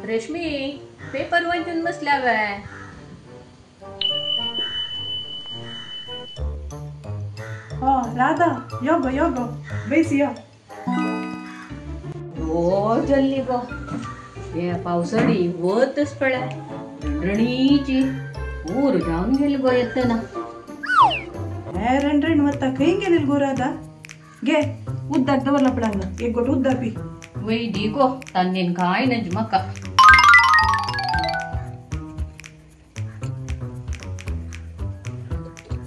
रश्मी paper वाचून बसल्या वे. हा राधा यो गो यो गो बेस यो. हो जल्ली गो हे पावसाळी वतच पळय रणरणीची ऊर जावन गेली गो येतना. हे रणरण वता खंय गेली गो राधा? घे उद्दाक दवरला पडांग एक गोट उद्दा पी. वय दी गो तान्नेन काय नज मका.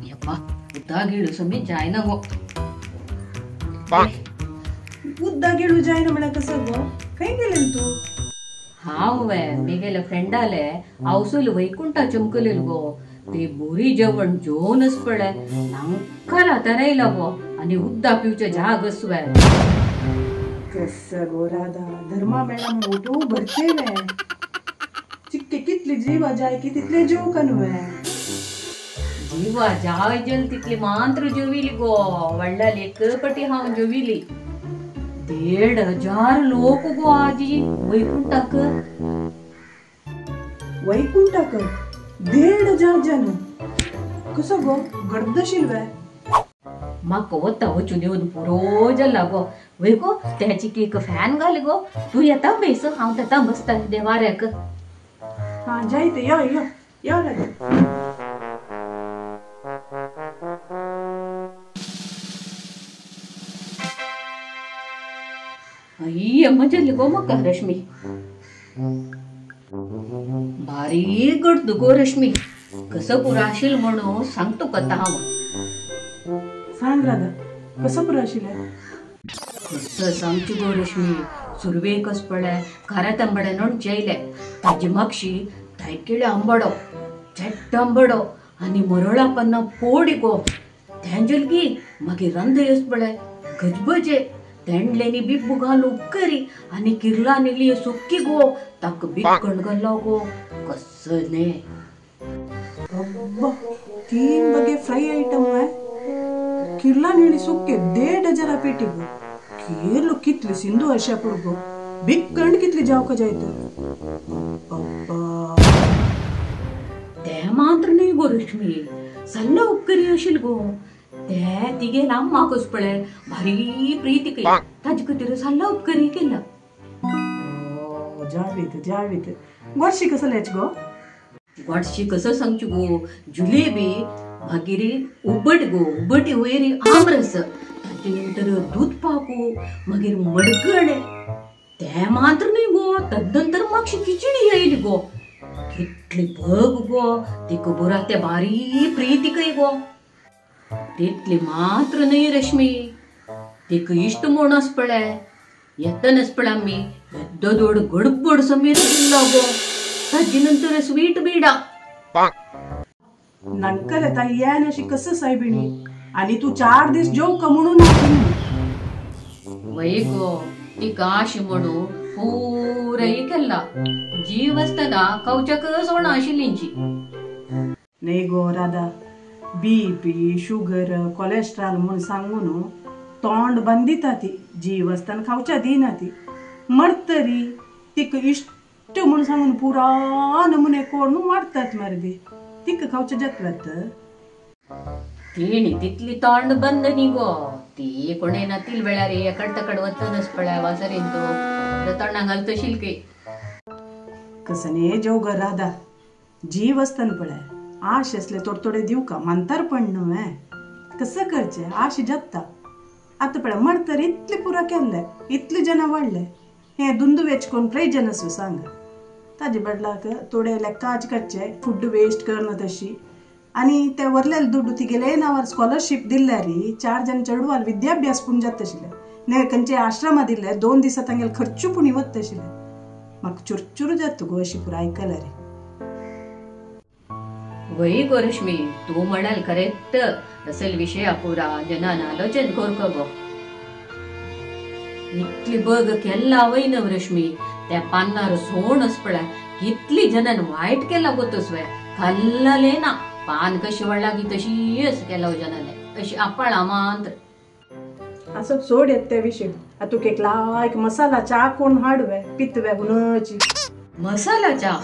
यप्पा उद्दा गिळू समी जायना गो. उद्दा गिळू जायना म्हळ्यार कसं गो? खंय गेलेल तू? हांव वे मेगेले फ्रेंडाले आवसूल वैकुंठा चमकलेल गो. ते बोरी जेवण जेवनच पळय नांकाल हातार आयला गो आनी उद्दा पिवचे जाग आसवे. कसं गो राधा धर्मा मेळा मोठो भरचे वे चिक्के कितली जीवा जाय की तितले जेव कनवे. जीवा जाय जल तितली मात्र जेविली गो. व्हडल्या एक पटी हांव जेविली. 1500 लोक गो आजी वैकुंठाक. वैकुंठाक 1500 जन कसं गो गर्दशील वे? म्हाका वता वचून येवन पुरो जाला गो. वय गो त्याची केक फॅन घाल गो. तूं येता बेस हांव तेता बसता देवाऱ्याक. हा जायते यो यो यो राधा. अय्य मजा गो म्हाका रश्मी. भारी गडद गो रश्मी. कसं पुरो आशिल म्हणून सांग तुका आतां हांव. सांग राधा कसं पुरो आशिल्लें? कसं सांगची गो रश्मी. सुरवेक कस पळय खाऱ्या तांबड्या नोण जेयले. ताजी मागशी तायकिळे आंबाडो चेट्ट आंबाडो आनी मरळा पन्ना पोडी गो. तेंजलगी मागीर रांदय पळय गजबजे तेंडलेनी बिब्बू घाल उपकरी आनी किर्ला निली सुक्की गो. ताका बिकण घाल्लो गो कसं न्ही. 3 बगे फ्राय आयटम वे किर्ला निळी सुक्के 1500 पेटी गो. केरलो कितली सिंधू अशा पुरगो बिकण कितली जावका जायत. ते मात्र न्ही गो रश्मी सल्लो उपकरी आशिल्ल गो. ते तिगेल अम्माकच पळय भारी प्रीती केली ताजे खातीर सल्लो उपकरी केला. जावीत जावीत गोडशी कसं लेच गो? गोडशी कसं सांगची गो. जुलेबी मागीर उबट गो. उबटी वयर आमरस ताजे नंतर दूद पाकू मागीर मडकण. ते मात्र न्ही गो तदनंतर मातशी खिचडी आयली गो. कितली बग गो ती खबर ते भारी प्रीती कय गो. तितली मात्र न्ही रश्मी तिका इश्ट म्हूण आस पळय येतनाच पळय आमी येद्दो दोड गडबड समीर दिल्लो गो. ताजे नंतर स्वीट बिडा नंकल येता येन अशी कसं सायबिणी आनी तूं 4 दीस जेवका म्हणून. वय गो तिका अशी म्हणून पुरय केल्ला. जीव आसतना कवचाक सोणा आशिल्लींची. न्ही गो राधा बीपी शुगर कोलेस्ट्रॉल म्हूण सांगून तोंड बंद दिता ती. जीव आसतना खावच्या दिना ती मरतरी तिका इश्ट म्हूण सांगून पुरा नमुने कोण वाडटात मरे ती. तिका खावच्या जातल्यात तिणी तितली तोंड बंद न्ही गो. ती कोणय नातील वेळार एकड तकड वतनच पळय वासरेन तो तोंडाक घालतो शिल्के. कसं न्ही जेव गो राधा जीव आसतना पळय आश असले थोडे थोडे दिवका म्हातारपण न्हय कसं करचें आश जाता. आतां पळय मरतर इतले पुरो केल्ले इतले जनां वाडले हे दुंदू वेच कोण प्रयोजन आसूं सांग. ताजे बदलाक थोडे लेक्काच करचे फूड वेस्ट करना तशी. आनी ते वरलेले दुड्डू तिगेले नांवार स्कॉलरशीप दिल्यार 4 जण चेडवाल विद्याभ्यास पूण जाता आशिल्ले. न्ही खंयचे आश्रमा दिल्ले 2 दिसा तांगेले खर्चू पूण वता आशिल्ले. म्हाका चुरचुरू जाता गो अशी पुरो आयकल्यार. वय गो रश्मी तूं म्हणाल करेक्ट. असल विशया पुरा जनान आलोचन करका गो. इतली बग केल्ला वय न्हय रश्मी त्या पान्नार सोण पळय कितली जनान वायट केला गो तसवे खाल्लले ना. पान कशी वळ्ळा की तशीच केला जनाने अशी आपाळा मात्र. असं सोड येत त्या विषय. तुका एक लायक मसाला चा कोण हाडवे पितवे हुनची. मसाला च्या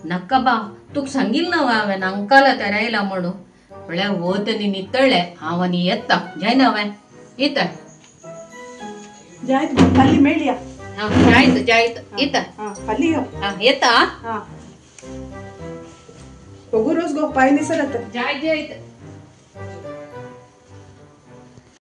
नाका बा तुका सांगिल्लें ना हांवें अंकाला तेरायला म्हणून. म्हळ्यार वत आनी नितळ्ळें हांव आनी येता जायना हांवें येता. जायत खाली मेळया. हां जायत जायत येता. खाली यो. हां येता. हां रोज गो पाय निसरत. जायत जायत.